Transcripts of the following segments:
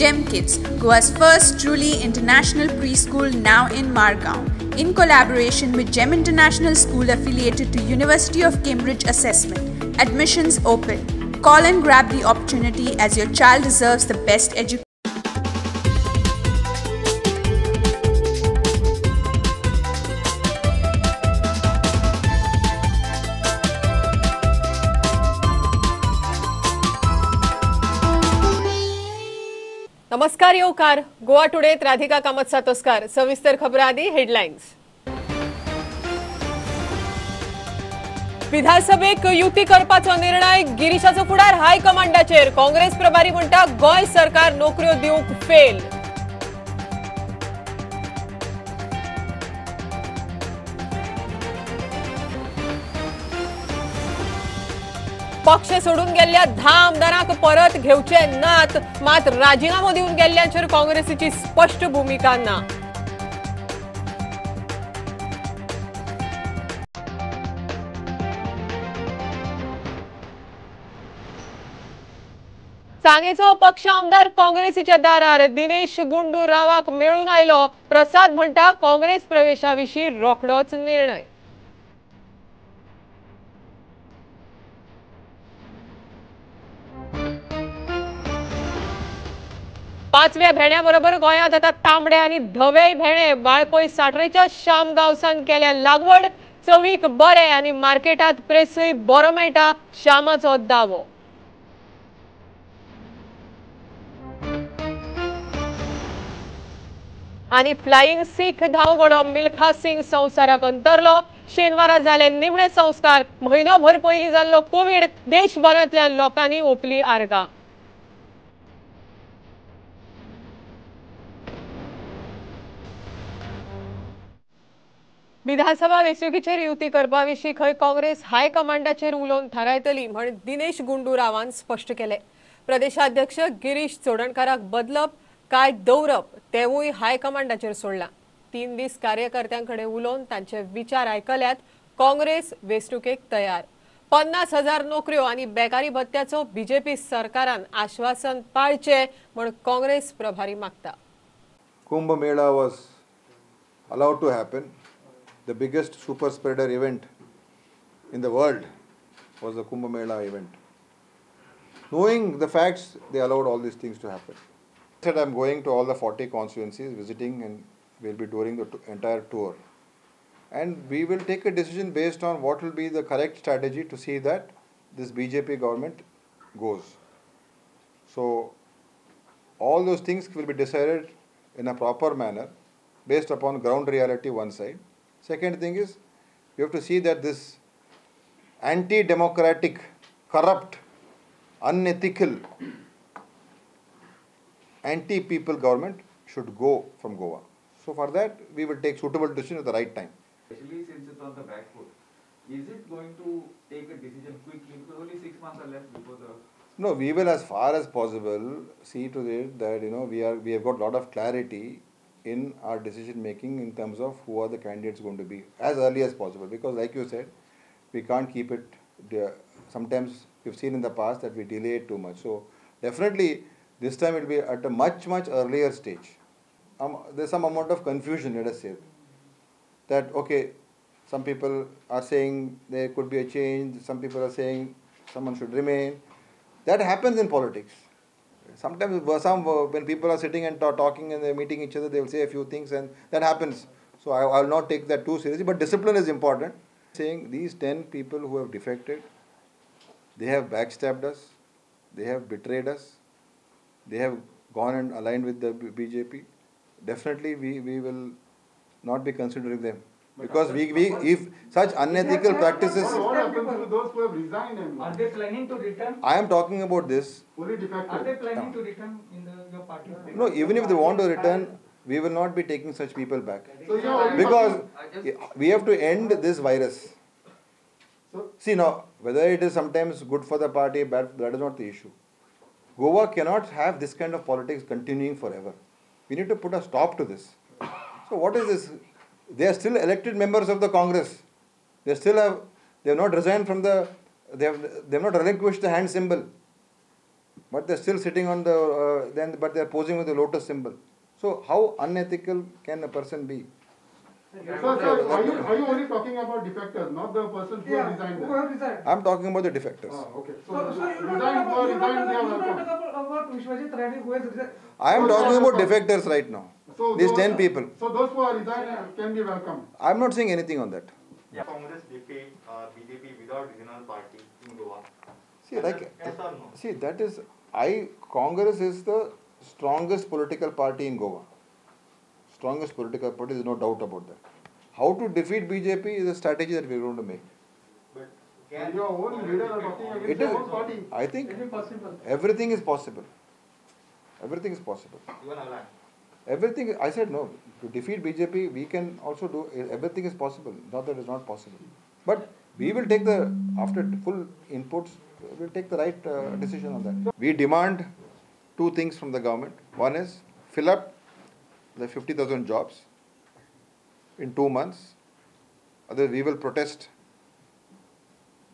Gem Kids, Goa's first truly international preschool now in Margao, in collaboration with Gem International School affiliated to University of Cambridge Assessment. Admissions open. Call and grab the opportunity as your child deserves the best education. नमस्कार येवकार गोवा टुडेत राधिका कामत सातोस्कार। सविस्तर खबरां आदी headlines. विधानसभेक युती करपाचो निर्णय, गिरीशाचो फुडार हायकमांडाचेर। काँग्रेस प्रभारी म्हणटा गोंय सरकार नोकऱ्यो दिवंक फेल। पक्ष सोडून गेल्ल्या 10 आमदारांक परत घेवचे नात, मात राजीनामो दिवन गेल्ल्यांचेर काँग्रेसीची स्पष्ट भूमिका ना। सांगेचो पक्ष आमदार काँग्रेसीच्या दारार दिनेश गुंडू रावाक मेळून आयलो। प्रसाद म्हणटा काँग्रेस प्रवेशा विशीं रोखडोच निर्णय। पाचव्या भेण्या बरोबर गोंयांत आतां तांबडे आनी धवे भेणे। वाळपय साठरेच्या श्याम गांवसान केल्या लागवड, चवीक बरे आनी मार्केटांत प्रेसूय बरो मेळटा, श्यामाचो दावो। आनी फ्लायिंग सीख धांवगडो मिल्खा सिंग संवसाराक अंतरलो। शेनवारा जाले निमणे संस्कार। म्हयनोभर पयलीं जाल्लो कोवीड देशभरांतल्या लोकांनी ओंपली आर्गां। विधानसभा वेंचणुकेचेर युती करपा विशीं खंय काँग्रेस हायकमांडाचेर उलोवन थारायतली म्हण दिनेश गुंडू रावान स्पश्ट केलें। प्रदेशाध्यक्ष गिरीश चोडणकाराक बदलप काय दवरप तेवूय हायकमांडाचेर सोडलां। 3 दीस कार्यकर्त्यां कडेन उलोवन तांचे विचार आयकल्यात। काँग्रेस वेंचणुकेक तयार। 50,000 नोकऱ्यो आनी बेकारी भत्त्याचो बीजेपी सरकारान आश्वासन पाळचें म्हण काँग्रेस प्रभारी मागता। Kumbh Mela was allowed to happen. The biggest super spreader event in the world was the Kumbh Mela event. Knowing the facts, they allowed all these things to happen. I said I'm going to all the 40 constituencies, visiting, and we'll be doing the entire tour. And we will take a decision based on what will be the correct strategy to see that this BJP government goes. So all those things will be decided in a proper manner based upon ground reality one side. Second thing is, you have to see that this anti-democratic, corrupt, unethical, anti-people government should go from Goa. So for that, we will take suitable decision at the right time. Especially since it's on the back foot, is it going to take a decision quickly? Because only 6 months are left before the... No, we will, as far as possible, see to it that, you know, we have got a lot of clarity in our decision making in terms of who are the candidates going to be as early as possible, because like you said, we can't keep it there. Sometimes we've seen in the past that we delay it too much. So definitely this time it will be at a much, much earlier stage. There's some amount of confusion, let us say, that okay, some people are saying there could be a change, some people are saying someone should remain. That happens in politics. Sometimes when people are sitting and talking and they're meeting each other, they will say a few things and that happens. So I will not take that too seriously, but discipline is important. Saying these 10 people who have defected, they have backstabbed us, they have betrayed us, they have gone and aligned with the BJP. Definitely we will not be considering them. Because we if such unethical practices... What happens to those who have resigned? And are they planning to return? I am talking about this. Fully defected. Are they planning to return in your party? No, even if they want to return, we will not be taking such people back. So because we have to end this virus. See now, whether it is sometimes good for the party, bad, that is not the issue. Goa cannot have this kind of politics continuing forever. We need to put a stop to this. So what is this? They are still elected members of the Congress. They still have, they have not resigned from the, they have not relinquished the hand symbol. But they are still sitting on the then, but they are posing with the lotus symbol. So how unethical can a person be? Sir, are you only talking about defectors, not the person who have resigned? Who have resigned? I am talking about the defectors. Oh, okay. So you don't talk about Vishwajit Rane who has resigned. I am talking about defectors right now. So these 10 people. So those who are resigned can be welcomed. I am not saying anything on that. Yeah. Congress defeat BJP without regional party in Goa. See, like, yes or no? See, that is, Congress is the strongest political party in Goa. Strongest political party, there is no doubt about that. How to defeat BJP is a strategy that we are going to make. But can your own leader are talking against your own party? I think it is possible. Everything is possible. Everything is possible. Even alliance. Everything, I said no. To defeat BJP, we can also do, everything is possible. Not that it is not possible. But we will take the, after full inputs, we will take the right decision on that. We demand two things from the government. One is fill up the 50,000 jobs in 2 months. Otherwise, we will protest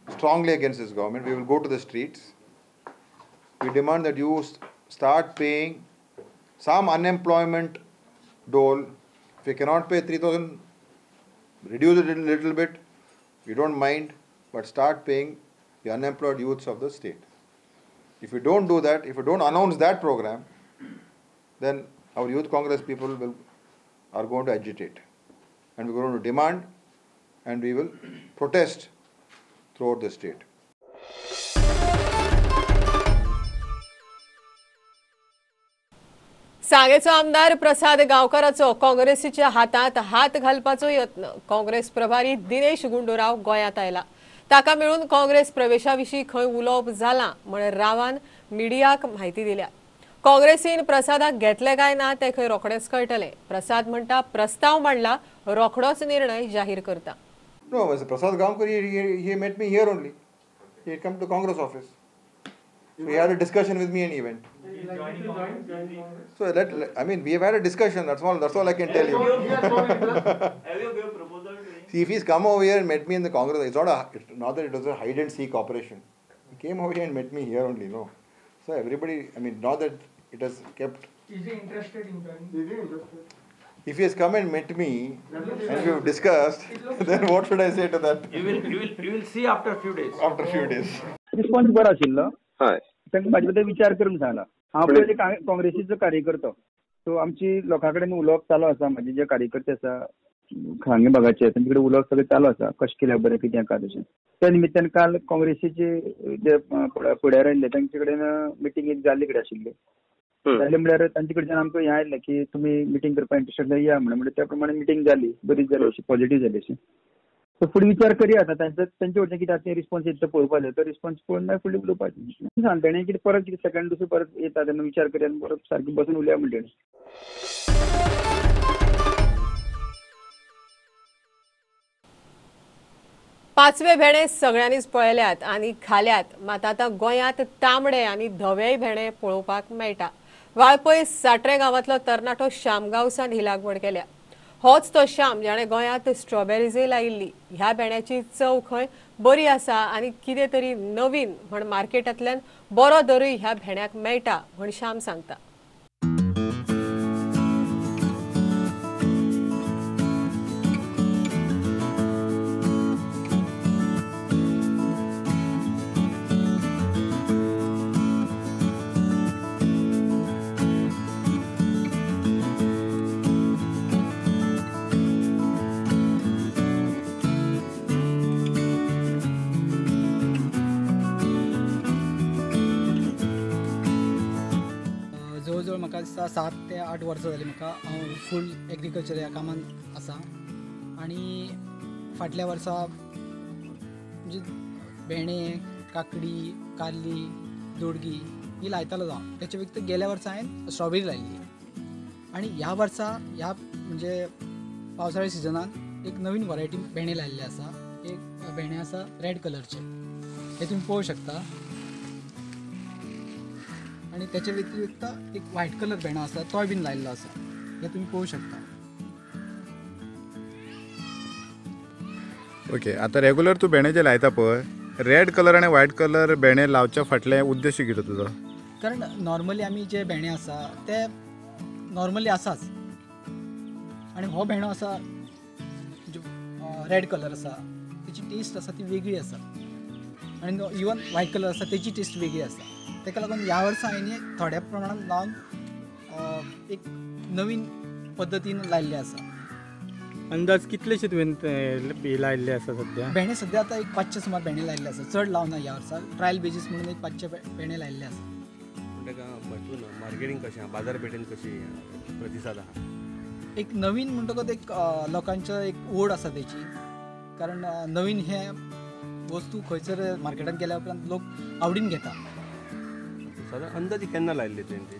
strongly against this government. We will go to the streets. We demand that you start paying some unemployment dole. If you cannot pay 3,000, reduce it a little bit. We don't mind, but start paying the unemployed youths of the state. If you don't do that, if you don't announce that program, then our Youth Congress people are going to agitate. And we are going to demand and we will protest throughout the state. सांगेचो आमदार प्रसाद गांवकाराचो काँग्रेसीच्या हातात हात घालपाचो यत्न. काँग्रेस प्रभारी दिनेश गुंडूराव गोंयांत आयला. ताका मेळून काँग्रेस प्रवेशा विशीं खंय उलोवप जालां म्हण रावान मिडियाक म्हायती दिल्या. काँग्रेसीन प्रसादाक घेतले काय ना ते खंय रोखडेच कळटले. प्रसाद म्हणटा प्रस्ताव मांडला, रोखडोच निर्णय जाहीर करता. No, Prasad Gaonkar, he met me here only. He had come to Congress office. So he had a discussion with me and he went. So I mean, we have had a discussion. That's all. That's all I can tell you. Have you given proposal to him? See, if he's come over here and met me in the Congress, it's not that it was a hide and seek operation. He came over here and met me here only. No. So everybody, I mean, not that it has kept. Is he interested in joining? Is he interested? If he has come and met me and we have discussed, then what should I say to that? You will see after a few days. After a few days. Response बरो आशिल्लो. हय. तांकां म्हाजे बद्दल विचार करून सांगला. हांव पयलीं काँग्रेसीचो कार्यकर्तो, सो आमची लोकां कडेन उलोवप चालू आसा. म्हाजे जे कार्यकर्ते आसा सांगे भागाचे तांचे कडेन उलोवप सगळें चालू आसा, कशें केल्यार बरें कितें काय तशें. त्या निमित्तान काल काँग्रेसीचे जे फुडार आयिल्ले तांचे कडेन मिटींग एक जाल्ले कडेन आशिल्ली. जालें म्हणल्यार तांचे कडच्यान आमकां हें आयलें की तुमी मिटींग करपाक इंट्रस्टेड या म्हणून, म्हणल्यार त्या प्रमाणे मिटींग जाली, बरी जाली, अशी पॉझिटिव्ह जाली अशी. सो फुडें विचार करया आतां तांचे वटेन कितें आतां रिस्पॉन्स येता तो पळोवपाक जाय. तो रिस्पॉन्स पळोवन मागीर फुडलें उलोवपाचें. सांगता ताणें कितें परत कितें सेकंड दुसरें परत येता तेन्ना विचार करया आनी परत सारकें बसून उलोवया म्हणटा. पाचवे भेणे सगळ्यांनीच पळयल्यात आनी खाल्यात, मात आतां गोंयांत तांबडे आनी धवेय भेणे पळोवपाक मेळटा. वाळपय साट्रे गांवांतलो तरणाटो श्याम गांवसान ही लागवड केल्या. होच तो श्याम जाणें गोंयांत स्ट्रॉबेरीजय लायिल्ली. ह्या भेण्याची चव खंय बरी आसा आनी कितें तरी नवीन म्हण मार्केटांतल्यान बरो दरूय ह्या भेण्याक मेळटा म्हण श्याम सांगता. जवळ जवळ म्हाका दिसता 7 ते 8 वर्सां जालीं म्हाका हांव फूल एग्रीकल्चर ह्या कामान आसा. आनी फाटल्या वर्सा म्हणजे भेंडे, काकडी, कारली, दोडगी ही लायतालो हांव. तेच्या व्यतिरिक्त गेल्या वर्सा हांवें स्ट्रॉबेरी लायिल्ली. आनी ह्या वर्सा ह्या म्हणजे पावसाळी सिजनान एक नवीन वरायटी भेंडे लायिल्ले आसा. एक भेंडे आसा रेड कलरचे, हे तुमी पळोवंक शकता. आनी तेच्या व्यतिरिक्त एक व्हायट कलर भेंडो आसा तोय बीन लायिल्लो आसा, हे तुमी पळोवंक शकता. ओके, आतां रेगुलर तूं भेंडे जे लायता पळय, रेड कलर आनी व्हायट कलर भेंडे लावच्या फाटलें उद्देश कितें तुजो? कारण नॉर्मली आमी जे भेंडे आसा ते नॉर्मली आसाच आनी हो भेंडो आसा जो रेड कलर आसा तेची टेस्ट आसा ती वेगळी आसा आनी इवन व्हायट कलर आसा तेची टेस्ट वेगळी आसा. ताका लागून ह्या वर्सा हांवें थोड्या प्रमाणान लावन एक नवीन पद्दतीन लायिल्लें आसा. अंदाज कितलेशे तुवें लायिल्ले आसा सद्या? भेंडे सद्या आतां एक 500 सुमार भेंडे लायिल्ले आसा. चड लावना ह्या वर्सा, ट्रायल बेजीस म्हणून एक 500 भेंडे लायिल्ले आसा. पूण ताका मार्केटींग कशें आहा, बाजारपेठेन कशी प्रतिसाद आहा? एक नवीन म्हणटकच एक लोकांचो एक ओड आसा तेची, कारण नवीन हे वस्तू खंयसर मार्केटांत गेल्या उपरांत लोक आवडीन घेता. सादारण अंदाजे केन्ना लायिल्ले तुवें ते?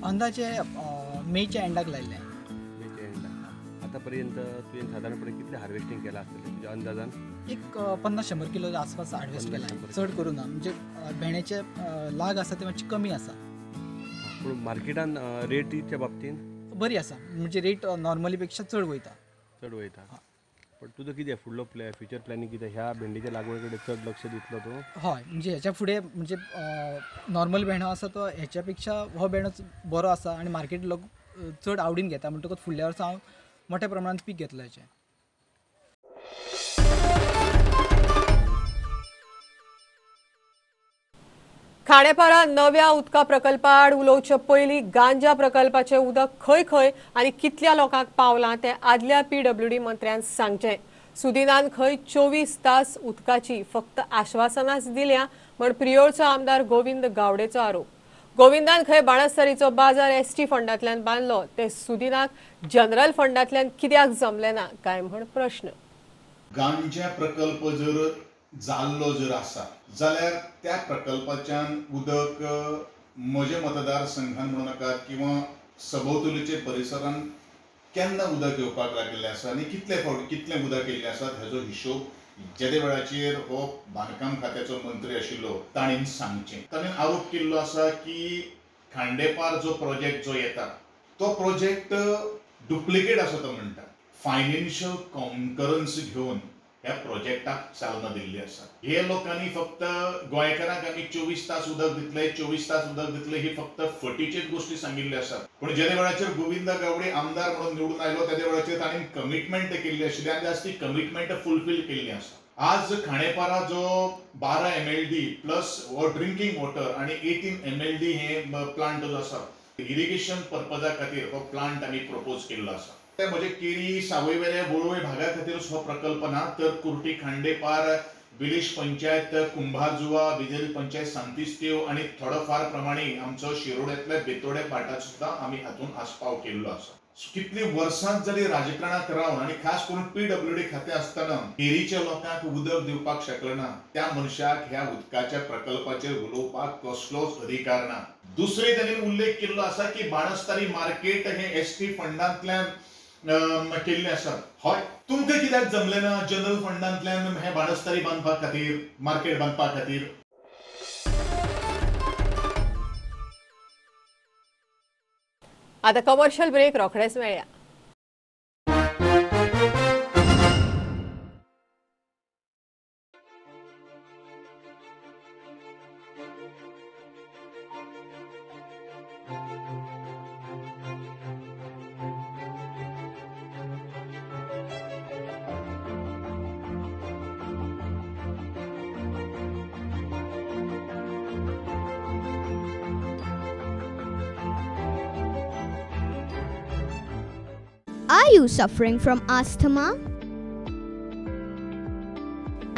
अंदाजे मेच्या एंडाक लायिल्ले. मेच्या एंडाक. आतां पर्यंत तुवें सादारणपणे कितलें हार्वेस्टींग केलां आसतलें तुज्या अंदाजान? एक 50-100 किलो आसपास हार्वेस्ट केला, चड करूं ना. म्हणजे भेंड्याचे लाग आसा ते मातशी कमी आसा. पूण मार्केटान रेटीच्या बाबतीन बरी आसा, म्हणजे रेट नॉर्मली पेक्षा चड वयता. चड वयता. पण तुजो कितें फुडलो फ्युचर प्लॅनिंग कितें? ह्या भेंडीच्या लागवडी कडेन चड लक्ष दितलो तूं? हय, म्हणजे ह्याच्या फुडें म्हणजे नॉर्मल भेंडो आसा तो ह्याच्या पेक्षा हो भेंडो बरो आसा आनी मार्केट लोक चड आवडीन घेता, म्हणटकच फुडल्या वर्सा हांव मोठ्या प्रमाणान पीक घेतलो हेचें. खांडेपारा नव्या उदका प्रकल्पाआड उलोवचे पयलीं गांजा प्रकल्पाचें उदक खंय खंय आनी कितल्या लोकांक पावलां तें आदल्या पीडब्ल्यूडी मंत्र्यान सांगचें. सुदिनान खंय 24 तास उदकाची फक्त आश्वासनाच दिल्या म्हण प्रियोळचो आमदार गोविंद गावडेचो आरोप. गोविंदान खंय बाणस्तारीचो बाजार एसटी फंडांतल्यान बांदलो ते सुदिनाक जनरल फंडांतल्यान कित्याक जमलें ना काय म्हण प्रश्न. गांजा प्रकल्प जर जाल्लो जर आसा जाल्यार त्या प्रकल्पाच्यान उदक म्हज्या मतदारसंघान म्हणू नाका किंवा सभोवतलीचे परिसरान केन्ना उदक येवपाक लागिल्लें आसा आनी कितले फावटी कितलें उदक येयल्लें आसा हेजो हिशोब जेदे वेळाचेर हो बांदकाम खात्याचो मंत्री आशिल्लो ताणें सांगचें. ताणें आरोप केल्लो आसा की खांडेपार जो प्रोजेक्ट जो येता तो प्रोजेक्ट डुप्लिकेट आसा तो म्हणटा. फायनान्शियल कॉन्करन्स घेवन ह्या प्रोजेक्टाक चालना दिल्ली आसा. हे लोकांनी फक्त गोंयकारांक आमी 24 तास उदक दितले, 24 तास उदक दितले ही फक्त फटीचेच गोश्टी सांगिल्ल्यो आसात. पूण जेदे वेळाचेर गोविंद गावडे आमदार म्हणून निवडून आयलो तेदे वेळाचेर ताणें कमिटमेंट केल्ली आशिल्ली आनी आज ती कमिटमेंट फुलफील केल्ली आसा. आज खांडेपारा जो 12 MLD plus drinking water आनी 18 MLD हे प्लांट जो आसा इरिगेशन पर्पजा खातीर हो प्लांट आमी प्रपोज केल्लो आसा. म्हणजे केरी सावयवेरे वळवय भागा खातीरच हो प्रकल्प ना, तर कुर्टी खांडेपार विलेज पंचायत कुंभारजुवा विलेज पंचायत सांतिस्तेव आनी थोडोफार प्रमाणे आमचो शिरोड्यांतल्या बेतोडे पाटाचो सुद्दां आमी हातूंत आस्पाव केल्लो आसा. कितली वर्सां जाली राजकारणांत रावन आनी खास करून पीडब्ल्यूडी खातें आसतना केरीच्या लोकांक उदक दिवपाक शकले ना, त्या मनशाक ह्या उदकाच्या प्रकल्पाचेर उलोवपाक कसलोच अधिकार ना. दुसरे ताणें उल्लेख केल्लो आसा की बाणस्तारी मार्केट हे एसटी फंडांतल्यान केल्ले आसात. हय, तुमकां कित्याक जमलें ना जनरल फंडांतल्यान हे बाणस्तारी बांदपा खातीर, मार्केट बांदपा खातीर? आता कमर्शियल ब्रेक रोखडेच मेळया. Are you suffering from asthma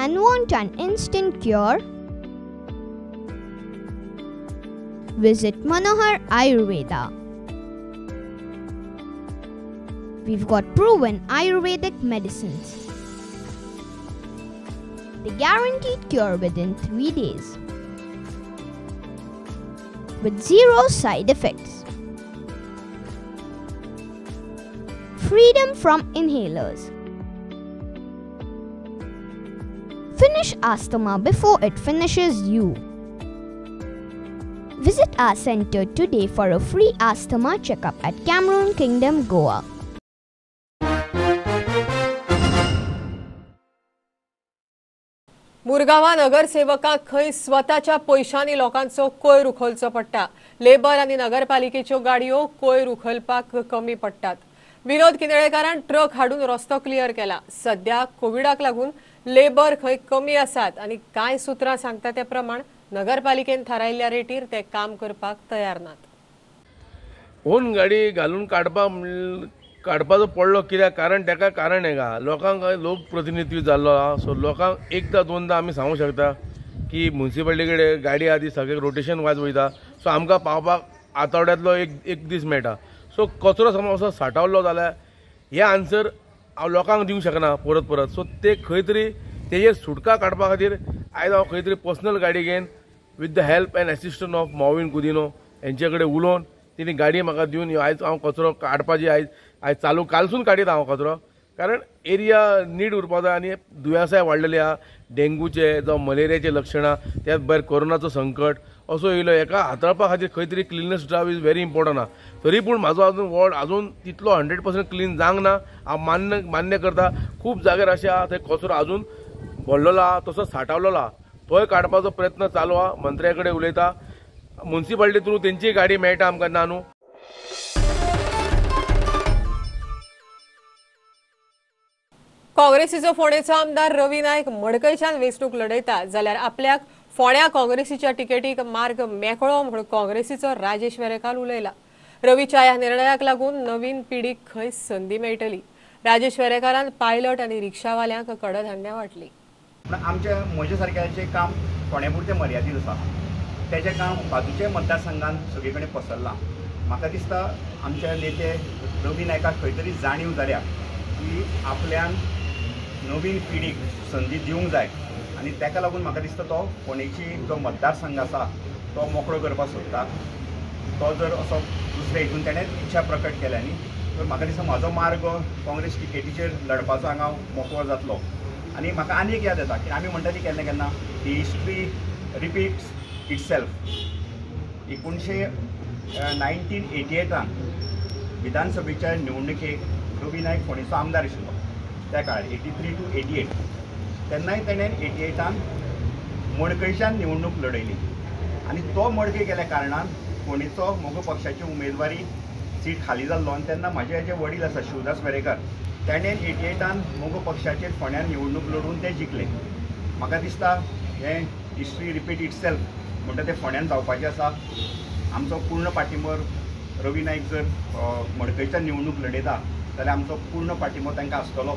and want an instant cure? Visit Manohar Ayurveda. We've got proven Ayurvedic medicines. The guaranteed cure within 3 days with 0 side effects. Freedom from inhalers. Finish asthma before it finishes you. Visit our center today for a free asthma checkup at Cameroon Kingdom, Goa. मुरगांवां नगरसेवकांक खंय स्वताच्या पयशांनी लोकांचो कोयर उखलचो पडटा. Labour आनी नगरपालिकेच्यो गाडयो कोयर उखलपाक कमी पडटात. विनोद किनळेकारान ट्रक हाडून रस्तो क्लियर केला. सध्या कोविडाक लागून लेबर खंय कमी आसात आनी कांय सुत्रां सांगता ते प्रमाण नगरपालिकेन थारायल्ल्या रेटीर ते काम करपाक तयार नात. ओन गाडी घालून काडपाचो पडलो कित्याक कारण ताका कारण हें गा लोकांक लोकप्रतिनिधी जाल्लो आहा. सो लोकांक एकदां दोनदां आमी सांगूंक शकता की म्युनिसिपालिटी कडेन गाडी आहा ती सगळें रोटेशन वायज वयता. सो आमकां पावपाक आठवड्यांतलो एक दीस मेळटा. सो कचरो समज असो साठावल्लो जाल्यार हे आन्सर हांव लोकांक दिवंक शकना परत परत. सो ते खंय तरी तेजेर सुटका काडपा खातीर आयज हांव खंय तरी पर्सनल गाडी घेवन with the help and assistant of Mauvin Godinho हेंचे कडेन उलोवन तिणी गाडी म्हाका दिवन आयज हांव कचरो काडपाची आयज आयज चालू कालसून काडीत हांव कचरो, कारण एरिया नीट उरपा जाय आनी दुयेंसांय वाडलेली आहा, डेंगूचे जावं मलेरियाचे लक्षणां, त्याच भायर कोरोनाचो संकट असो येयलो. हेका हाताळपा खातीर खंय तरी cleanness drive is very important आहा. तरी पूण म्हाजो अजून वॉर्ड अजून तितलो 100% क्लीन जावंक ना हांव मान्य करता. खूब जाग्यार अशें आहा थंय कचरो अजून भरलेलो आहा, तसो साठावलेलो आहा, तोय काडपाचो प्रयत्न चालू आहा. मंत्र्या कडेन उलयता, म्युनिसिपालिटी थ्रू तेंची गाडी मेळटा आमकां ना न्हू. काँग्रेसीचो फोंडेचो आमदार रवी नायक मडकयच्यान वेंचणूक लढयता जाल्यार आपल्याक फोंड्या काँग्रेसीच्या तिकेटीक मार्ग मेकळो म्हूण काँग्रेसीचो राजेश वेरेंकार उलयला. रवीच्या ह्या निर्णयाक लागून नवीन पिढीक खंय संदी मेळटली. राजेश वेरेंकारान पायलट आनी रिक्षावाल्यांक कडधान्यां वांटली. आमच्या म्हज्या सारक्याचें काम फोंड्या पुरतें मर्यादीत आसा, तेजें काम बाजूच्या मतदारसंघान सगळे कडेन पसरलां. म्हाका दिसता आमचे नेते रवी नायकाक खंय तरी जाणीव जाल्या की आपल्यान नवीन पिढीक संदी दिवंक जाय आनी ताका लागून म्हाका दिसता तो फोंडेची जो मतदारसंघ आसा तो मोकळो करपाक सोदता. तो जर असो दुसऱ्या हितून ताणें इच्छा प्रकट केल्या न्ही, तर म्हाका दिसता म्हाजो मार्ग काँग्रेस टिकेटीचेर लढपाचो हांगा मोकळो जातलो. आनी म्हाका आनी एक याद येता की आमी म्हणटा ती केन्ना केन्ना ही हिस्ट्री रिपीट्स इटसेल्फ. 1988 विधानसभेच्या निवडणुकेक रवी नायक फोंडेचो आमदार आशिल्लो त्या काळार 83 to 88. तेन्नाय तेणें 88 मडकयच्यान निवडणूक लढयली आनी तो मडकय गेल्या कारणान फोंडेचो मगो पक्षाची उमेदवारी सीट खाली जाल्लो. आनी तेन्ना म्हाजे जे वडील आसा शिवदास वेरेंकार तेणें 88 मगो पक्षाचेर फोंड्यान निवडणूक लढून ते जिखले. म्हाका दिसता हें हिस्ट्री रिपीट इटसेल्फ म्हणटा तें फोंड्यान जावपाचें आसा. आमचो पूर्ण पाठिंबो रवी नायक जर मडकयच्यान निवडणूक लढयता जाल्यार आमचो पूर्ण पाठिंबो तांकां आसतलो.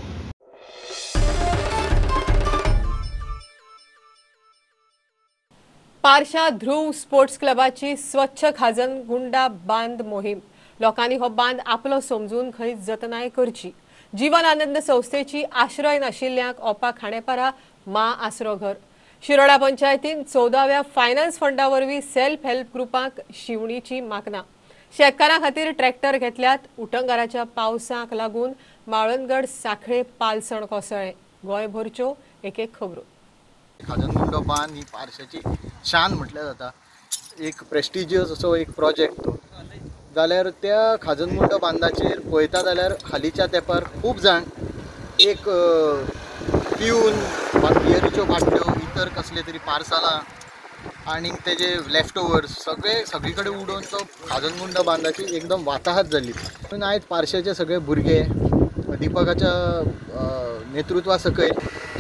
पारशा ध्रुव स्पोर्ट्स क्लबाची स्वच्छ खाजनगुंडा बांद मोहीम. लोकांनी हो बांद आपलो समजून खंय जतनाय करची. जीवन आनंद संस्थेची आश्रय नाशिल्ल्यांक ओपा खांडेपारा मा आसरो घर. शिरोडा पंचायतीन 14व्या फायनान्स फंडा वरवीं सेल्फ हेल्प ग्रुपांक शिवणीची मागणा. शेतकारां खातीर ट्रॅक्टर घेतल्यात. उटंगाराच्या पावसाक लागून माळंदगड साखळे पालसण कोसळ्ळें. गोंयभरच्यो एक एक खबरो. खाजनगुंडो बांद ही पारशाची शान म्हटल्यार जाता, एक प्रेस्टिजियस असो एक प्रोजेक्ट तो. जाल्यार त्या खाजनगुंडो बांदाचेर पळयता जाल्यार हालींच्या तेंपार खूब जाण एक पिवन बियरीच्यो बाटल्यो इतर कसले तरी पार्सलां आनी तेजे लेफ्ट ओवर्स सगळे सगळी कडेन उडोवन तो खाजनगुंडो बांदाची एकदम वाताहात जाल्ली. म्हणून आयज पारशेचे सगळे भुरगे दीपकाच्या नेतृत्वा सकयल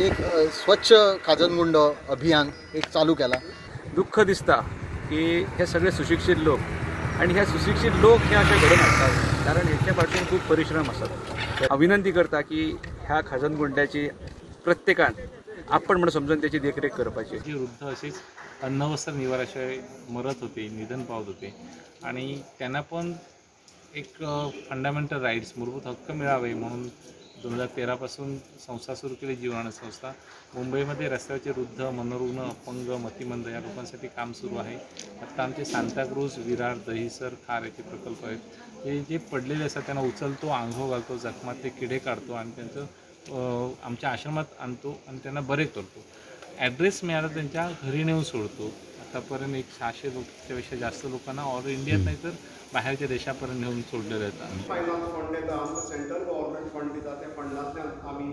एक स्वच्छ खाजनगुंडो अभियान एक चालू केला. दुःख दिसता की हे सगळे सुशिक्षीत लोक आनी हे सुशिक्षीत लोक हे अशें घडोवन हाडटात, कारण हेच्या फाटल्यान खूब परिश्रम आसात. हांव विनंती करता की ह्या खाजनगुंड्याची प्रत्येकान आपण म्हणून समजून त्याची देखरेख करपाची. जी वृद्ध असेच अन्नवस्त्र निवाराशिवाय मरत होते, निधन पावत होते आणि त्यांना पण एक फंडामेंटल राईट्स मूलभूत हक्क मिळावे म्हणून 2013 पासून संस्था सुरू केली, जीवनानंद संस्था. मुंबईमध्ये रस्त्यावरचे वृद्ध, मनोरुग्ण, अपंग, मतिमंद या लोकांसाठी काम सुरू आहे. आत्ता आमचे सांताक्रूज, विरार, दहिसर, खार याचे प्रकल्प आहेत. ते जे पडलेले असतात त्यांना उचलतो, आंघोळ घालतो, जखमातले किडे काढतो आणि त्यांचं आमच्या आश्रमात आणतो आणि त्यांना बरे करतो. ॲड्रेस मिळाला त्यांच्या घरी नेऊन सोडतो. आतापर्यंत एक 600 लोकांपेक्षा जास्त लोकांना ऑल इंडियात नाही तर बाहेरच्या देशापर्यंत नेऊन सोडलेलं आहे. फायनान्स फंड येता, आमकां सेंट्रल गव्हर्मेंट फंड दिता, त्या फंडांतल्यान आमी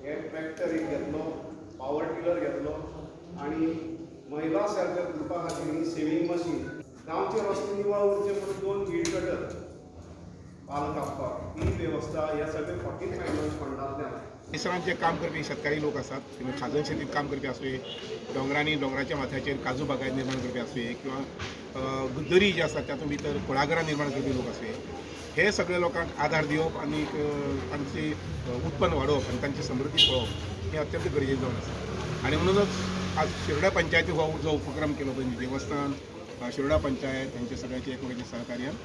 हे ट्रॅक्टर एक घेतलो पावर टिलर घेतलो आनी महिला सेल्फ हेल्प ग्रुपा खातीर ही सेविंग मशीन, गांवचे रस्ते निवळ उरचे म्हणून 2 वीड कटर पाल कापपाक ही वेवस्था ह्या सगळे 14 फायनान्स फंडांतल्यान. परिसरांत जे काम करपी शेतकारी लोक आसात, खाजन शेतीत काम करपी आसूं, दोंगरांनी दोंगराच्या माथ्याचेर काजू बागायत निर्माण करपी आसूं किंवा दरी जी आसा तातूंत भितर कुळागरां निर्माण करपी लोक आसूं, हे सगळे लोकांक आदार दिवप आनी तांची उत्पन्न वाडोवप आनी तांची समृद्धी पळोवप हें अत्यंत गरजेचें जावन आसा. आनी म्हणूनच आज शिरोडा पंचायती हो जो उपक्रम केलो पळय, देवस्थान शिरोडा पंचायत हेंचे सगळ्यांचे एकमेकांच्या सहकार्यान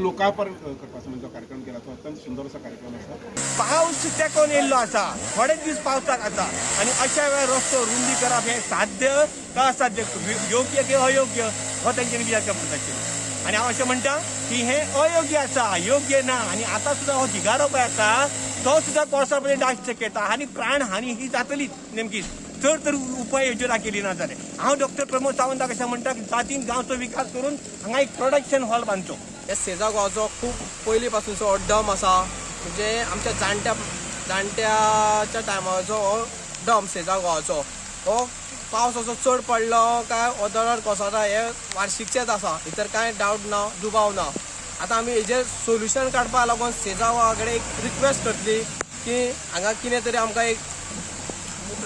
लोकार्पण करपाचो जो कार्यक्रम केला तो अत्यंत सुंदर असो कार्यक्रम आसा. पावस तेकोन येयल्लो आसा, थोडे दीस पावसाक आसा आनी अशा वेळार रस्तो रुंदी करप हें साध्य का असाध्य, योग्य की अयोग्य हो तेंच्यांनी विचार करपाक आशिल्लो. आनी हांव अशें म्हणटा की हें अयोग्य आसा, योग्य ना. आनी आतां सुद्दां हो धिगारो पळय आसा तो सुद्दां कोळसा पळय डास शकता आनी प्राणहानी ही जातलीच नेमकीच जर तर उपाय योजना केली ना जाल्यार. हांव डॉक्टर प्रमोद सावंताक अशें म्हणटा की जातीन गांवचो विकास करून हांगा एक प्रोडक्शन हॉल बांदचो. हे सेजा गांवचो खूब पयलीं पासूनचो हो डम आसा, म्हणजे आमच्या जाणट्याच्या टायमाचो हो डम सेजा गांवाचो. हो पावस असो चड पडलो काय हो दरार कोसळटा हे वार्षिकचेच आसा, भितर कांय डावट ना, दुबाव ना. आतां आमी हेजेर सोल्युशन काडपाक लागून सेजा गांवा कडेन एक रिक्वेस्ट करतली की हांगा कितें तरी आमकां एक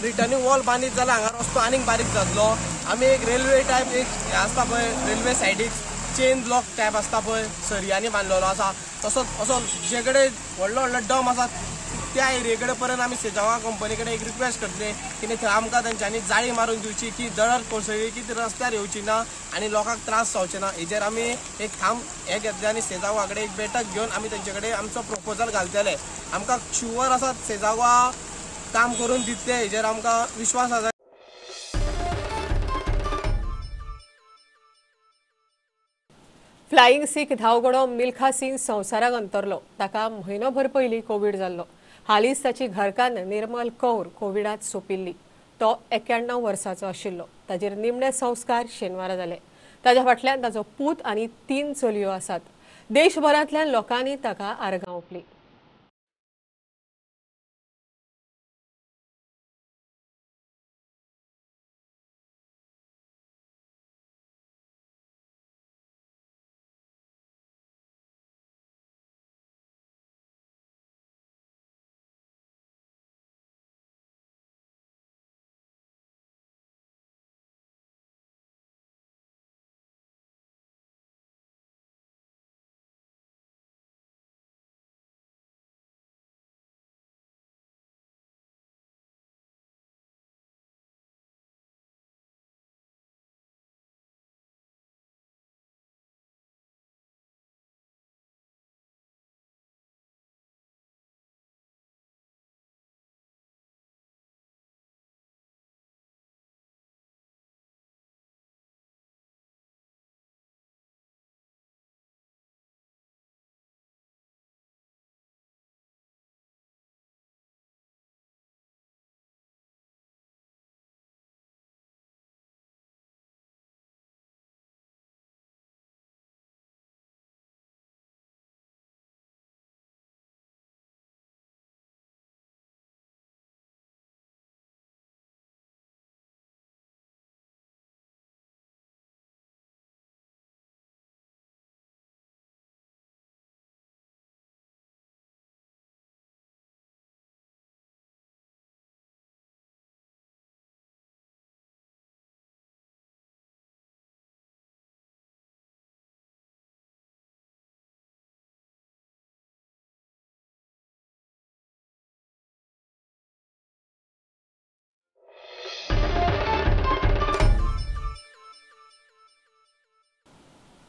रिटर्निंग वॉल बांदीत जाल्यार हांगा रस्तो आनीक बारीक जातलो. आमी एक रेल्वे टायप एक हें आसता पळय, रेल्वे सायडीक चेन ब्लॉक टायप आसता पळय, सरयांनी बांदलेलो आसा तसोच असो जे कडेन व्हडलो व्हडलो डम आसा त्या एरिये कडेन पर्यंत आमी सेजावा कंपनी कडेन एक रिक्वेस्ट करतले की थंय आमकां तेंच्यांनी जाळी मारून दिवची की दरार कोसळ्ळी की ती रस्त्यार येवची ना आनी लोकांक त्रास जावचे ना. हेजेर आमी एक ठाम हें घेतलें आनी सेजावा कडेन एक बैठक घेवन आमी तेंचे कडेन आमचो प्रपोजल घालतले. आमकां शुवर आसा सेजावा काम करून दितले हेजेर आमकां विश्वास आसा. फ्लायिंग सीख धांवगडो मिल्खा सिंग संवसाराक अंतरलो. ताका म्हयनोभर पयलीं कोवीड जाल्लो. हालींच ताची घरकान्न निर्मल कौर कोविडांत सोंपिल्ली. तो 91 वर्सांचो आशिल्लो. ताचेर निमणे संस्कार शेनवारा जाले. ताच्या फाटल्यान ताचो पूत आनी 3 चलयो आसात. देशभरांतल्यान लोकांनी ताका आर्गां ओंपलीं.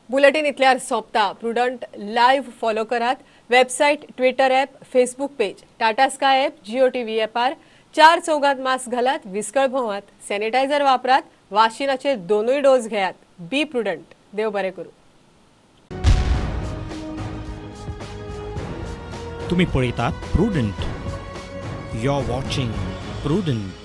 बुलेटिन इतल्यार सोंपता. प्रुडंट लायव्ह फॉलो करात. Website, Twitter app, Facebook page, Tata Sky app, Jio TV ॲपार. 4 चौगात मास्क घालात, विस्कळ भोंवात, सॅनिटायझर वापरात, वाशिनाचे 2 डोस घेयात. Be Prudent. देव बरें करूं. तुम्ही पळयतात Prudent. You are watching Prudent.